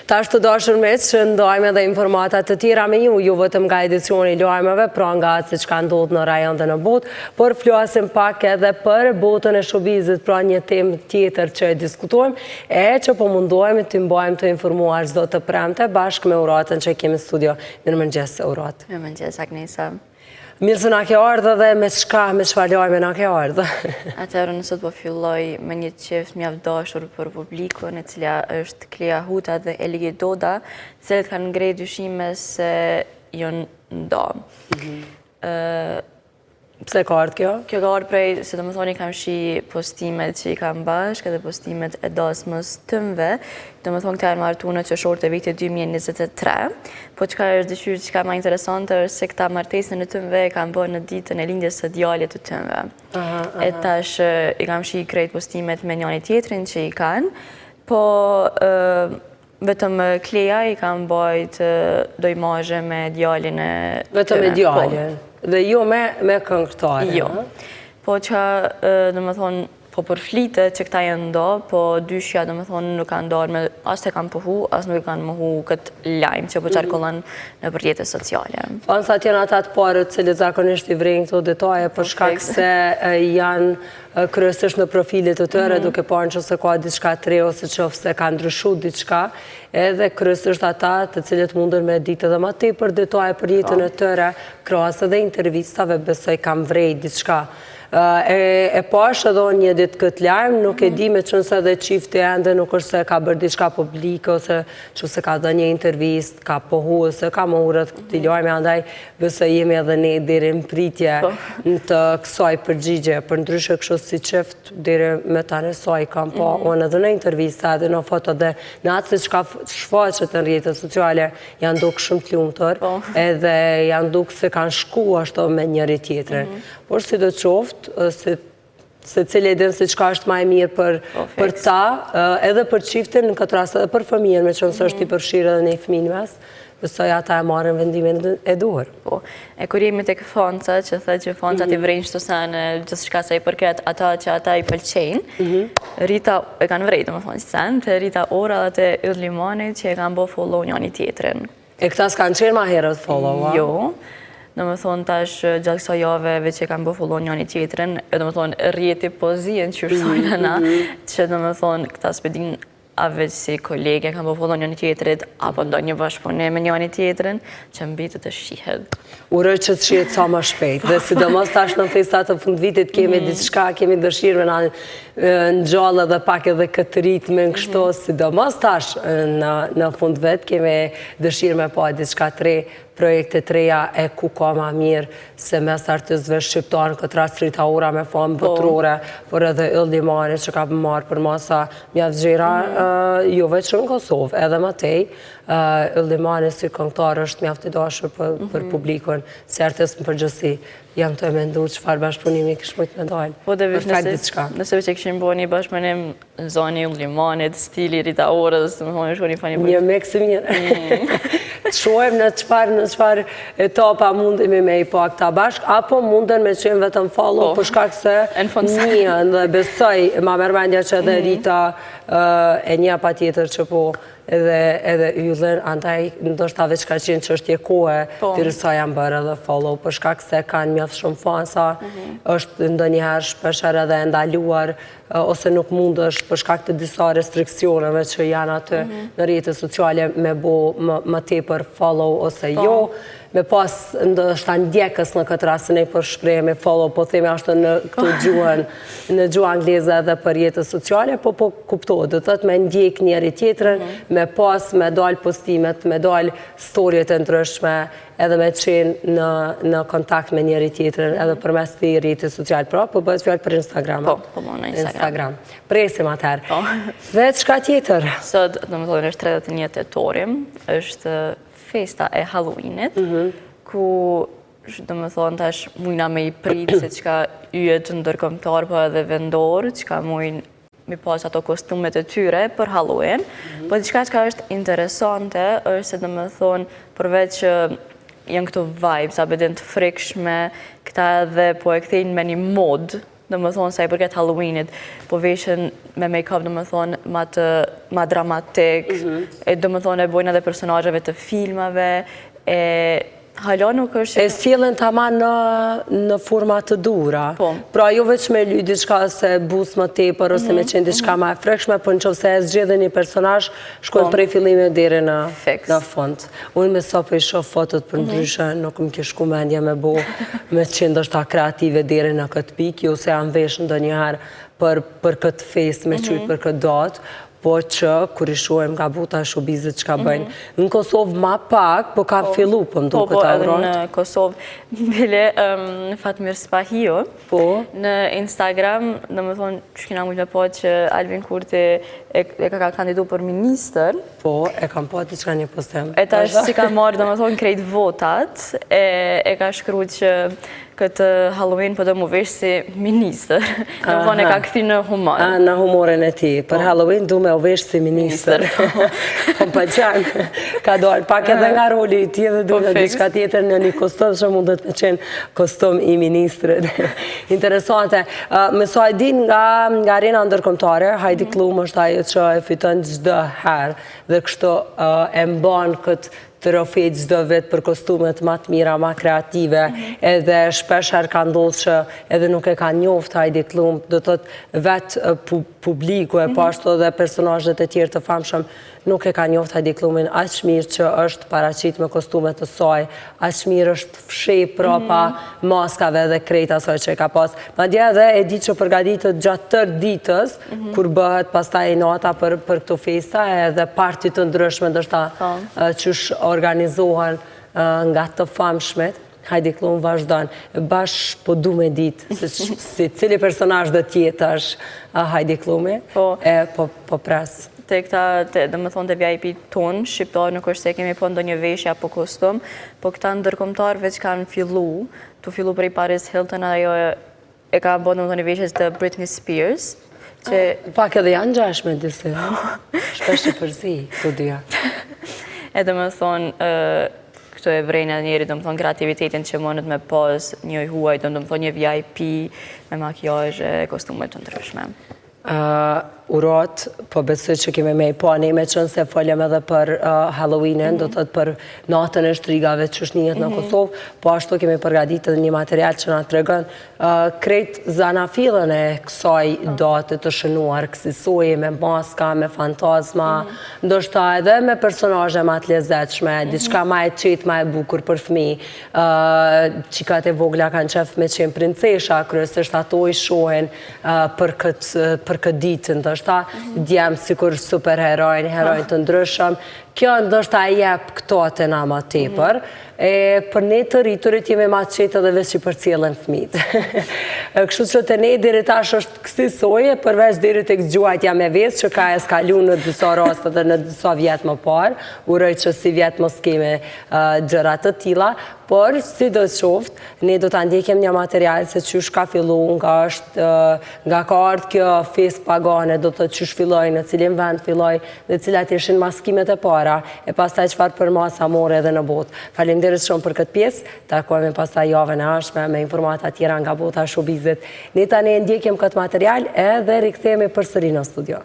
Tash të dashur miq, ndajmë edhe informata të tjera me ju, jo vetëm nga edicioni i lajmeve, pra nga atë se çka ndodh në rajon dhe në botë, por flasim pak edhe për botën e showbizit, pra një temë tjetër që e diskutojmë, e që po mundohemi të mbajmë të informuar çdo të premte bashkë me Uratën që kemi në studio. Mirëmëngjes, Uratë. Mirëmëngjes, Agnesa. Mirë se na ke ardhë dhe me çka, me çfarë lajme na ke ardhë. Atëherë unë sot po filloj me një çift mjaft dashur për publikun, e cila është Klea Huta dhe Elgi Doda, të cilët kanë ngre dyshime se janë nda. Mhm. Pse ka ardhë kjo? Kjo ka ardhë prej, se domethonë i kam shi postimet që i kam bashkë edhe postimet e dasmës tymve, domethonë këta janë martu në qershor të vitit 2023, po çka është diqysh çka ma interesante është se këta martesën e tymve e kanë bërë në ditën e lindjes së djalit të tymve. E tash i kam shi krejt postimet me njani tjetrin që i kanë, po Vetëm Klea i ka mbajt do imazhe me djalin e Vetëm me djalin? Po. Dhe jo me, me këngëtarin? Jo. Po që, domethonë, po përflitet që këta janë nda, po dyshja, domethonë, nuk kanë dalë me, as e kanë pohu, as nuk e kanë mohu këtë lajm që po mhm. qarkullon nëpër rrjete sociale. Fansat janë ata të parët që zakonisht i vrejnë këto detaje, për shkak se janë kryesisht në profilet e tyre, mhm. duke parë në qoftë se ka diçka të re ose qoftë se ka ndryshu diçka, edhe kryesisht ata të cilët mundën me ditë edhe ma tepër detaje për jetën e tyre, krahas edhe intervistave, besoj kanë vrejt diçka. E pash edhe unë një ditë këtë lajm, nuk e mhm. di meqenëse edhe çifti ende nuk është se ka bërë diçka publike, ose qoftë se ka dhënë një intervistë, ka pohu ose ka mohu rreth këtij mhm. lajmi, andaj Besoj jemi edhe ne deri në pritje po. të kësaj përgjigje, përndryshe kështu si çift deri me tani sa i kam pa, mhm. unë edhe në intervista, edhe në foto dhe në atë se çka shfaqet në rrjetet sociale, janë duk shumë të lumtur, po. edhe janë duk se kanë shku ashtu me njëri tjetrin. Mhm. Por sidoqoftë, si secili e din se çka është ma e mirë për, po, për ta, edhe për çiftin, në këtë rast edhe për fëmijën, meqenëse është i mhm. përfshirë edhe një fëmijë në mes, besoj ata e marrin vendimin e duhur. Po, e kur jemi tek fansa, që the që fansat i mhm. vrejnë qëto sene, gjithçka sa i përket ata që ata i pëlqejnë, mhm. Rita e kanë vrejt, domethonë, sen, te Rita Ora dhe te Yll Limani që e kanë bo follow njani tjetrin. E këta s'kanë qenë ma herët follow, a? Jo, domethonë tash gjatë kësaj jave veç e kanë bo follow njani tjetrin, e domethonë rrjeti po zien që mm -hmm. na, mhm. që domethonë këta s'pe din a veç si kolege kanë bo follow njani tjetrit, apo ndonjë bashkëpunim me njani tjetrin, që mbetet të shihet. Uroj që të shihet sa më shpejt, dhe sidomos tash në festat të fundvitit kemi mm. diçka, kemi dëshirë me na ngjallë edhe pak edhe këtë ritmin kështu, mhm. sidomos tash në, në fundvit, kemi dëshirë me pa diçka të re, projekte të reja e ku ka ma mirë se mes artistëve shqiptarë në këtë rast Rita Ora me famë po. botërore, por edhe Yll Limani që ka marrë përmasa mjaft gjera, mhm. jo veç në Kosovë, edhe më tej, Yll Limani si këngëtar është mjaft i dashur për, për mhm. publikun, si artist në përgjithësi. Jam tu e mendu çfarë bashkëpunimi kish mujtë me dalë. Po dhe veç nëse, nëse veç e kishin bo një bashkëpunim zoni Yll Limanit, stili Rita Orës, domethonë shkoni pa një... Një mix i mirë. Mm. Të shohim në çfarë, në çfarë etapa mundemi me i pa këta bashkë, apo munden me qenë vetëm follow, po, për shkak se njihen dhe besoj, ma merr mendja që edhe mm. Rita e njeh patjetër që po edhe edhe Yllin, andaj ndoshta veç ka qenë çështje kohe, po. derisa janë bërë edhe follow, për shkak se kanë mjaft shumë fansa, mhm. është ndonjëherë shpeshherë edhe e ndaluar, ose nuk mundesh për shkak të disa restrikcioneve që janë aty mhm. në rrjetet sociale me bo më tepër follow ose po. jo, me pas ndoshta ndjekës në këtë rast, ne po shprehemi follow, po themi ashtu në këtë gjuhën, në gjuhë angleze edhe për rrjetet sociale, po po kuptohet, do të thotë me ndjek njëri tjetrën, mhm. me pas, me dal postimet, me dal storjet e ndryshme, edhe me qenë në, në kontakt me njëri tjetrën, edhe mhm. përmes këtij rrjeti social. Pra, po bëhet fjalë për Instagram. Po, po, po, në Instagram. Instagram. Presim atëherë. Po. Dhe çka tjetër? Sot, domethonë, është 31 tetori, është festa e Halloweenit, mhm. ku domethonë tash mujna me i prit se çka yjet ndërkombëtar po edhe vendor, çka mujnë mi pas ato kostumet e tyre për Halloween. Mhm. Po diçka çka është interesante është se domethonë përveç që janë këto vibes, a be din të frikshme, këta edhe po e kthejnë me një modë. Domethonë, sa i përket Halloweenit, po veshen me make-up, domethonë, ma të, ma dramatik, mhm. e domethonë, e bojnë edhe personazheve të filmave, e hala nuk është... E sjellin tamam në, në forma të duhura. Po. Pra, jo veç me ly diçka se buzë më tepër, ose me mhm, qenë diçka mhm. ma e frikshme, po në qoftë se e zgjedhin një personazh, shkojnë po. prej fillimit deri në, në fund. Unë me sa po i shoh fotot për mhm. ndryshe, nuk më kish shku mendja me bo, me qenë ndoshta kreative deri në këtë pikë, jo se jam veshë ndonjëherë për, për këtë festë, me qujtë për këtë datë, po që kur i shohim nga bota e showbizit çka mhm. bëjnë. Në Kosovë ma pak, po ka po. fillu, po më duket Po, po, edhe në Kosovë, bile Fatmir Spahiu, po. në Instagram, domethonë, që kina mujtë me pa që Albin Kurti e, e ka kandidu për ministër. Po, e kam pa diçka një postim. E tash si ka marrë, domethonë, krejt votat, e, e ka shkru që këtë Halloween po do mu vesh si ministër. Domethonë e ka kthy në humor. A, në humorin e tij. Për po. Halloween du me u vesh si ministër. Po, po më pëlqen. Ka dalë pak edhe nga roli i tij dhe du po, diçka tjetër në një kostum që mundet me qenë kostum i ministrit. Interesante. Me sa e di nga, nga arena ndërkombëtare, Heidi mhm. Klum është ajo që e fiton çdo herë dhe kështu e mban këtë trofe çdo vit për kostumet ma të mira, ma kreative, mhm. edhe shpesh herë ka ndodhë që edhe nuk e ka njoftë Heidi Klum, do të thotë vetë publiku e po mhm. ashtu edhe personazhet e tjerë të famshëm nuk e ka njoftë Heidi Klumin aq mirë që është paraqit me kostumet të saj, aq mirë është fsheh prapa mhm. maskave dhe krejt asaj që e ka pas. Madje edhe e di që përgatitet gjatë tërë ditës, mhm. kur bëhet pastaj nata për, për këto festa edhe parti të ndryshme, ndoshta po. qysh organizohen nga të famshmit. Heidi Klum vazhdon. Bash po du me ditë se si cili personazh do të jetë tash Heidi Klumi. Po. E po po pres. Te këta, te, domethonë te VIP tonë, shqiptar, nuk është se kemi po ndonjë veshje apo kostum, po këta ndërkombëtar veç kanë fillu, tu fillu prej Paris Hilton, ajo e ka bo domethonë veshje të Britney Spears, që... Pak edhe janë ngjashme disi, shpesh i përzi, të dyja. E domethonë, këto e vrejnë edhe njeri, domethonë, kreativitetin që mundet me pas një i huaj, domethonë një VIP me makijazhe, kostume të ndryshme. Urat, po besoj që kemi me i pa ne meqenëse folëm edhe për Halloweenin, do të thotë për natën e shtrigave që është njihet në mhm. Kosovë, po ashtu kemi përgatit edhe një material që na tregon krejt zanafillën e kësaj po. date të shënuar, kësisoj me maska, me fantazma, mhm. ndoshta edhe me personazhe ma të lezetshme, mhm. diçka ma e qetë, ma e bukur për fmi. Qikat e vogla kanë qef me qenë princesha, kryesisht ato i shohin për këtë për këtë ditë, ndoshta mhm. djem sikur superherojnë, herojnë të ndryshëm. Kjo ndoshta e jep këto te na ma tepër. Mhm. E për ne të rriturit jemi ma të qetë edhe veç i përcjellin fëmijët. Kështu që te ne deri tash është kësisoj, përveç deri tek gjuajtja me vezë që ka eskalu në disa raste dhe në disa vjet më parë, uroj që sivjet mos kemi gjëra të tilla, por sidoqoftë, Ne do ta ndjekim një material se qysh ka fillu, nga është, nga ka ardhë kjo festë pagane, do të thotë qysh filloi, në cilin vend filloi dhe cilat ishin maskimet e para, e pastaj çfarë përmasa mori edhe në botë. Faleminderit shumë për këtë pjesë, takohemi pastaj javën e ardhshme me informata tjera nga bota e showbizit. Ne tani e ndjekim këtë material edhe rikthehemi përsëri në studio.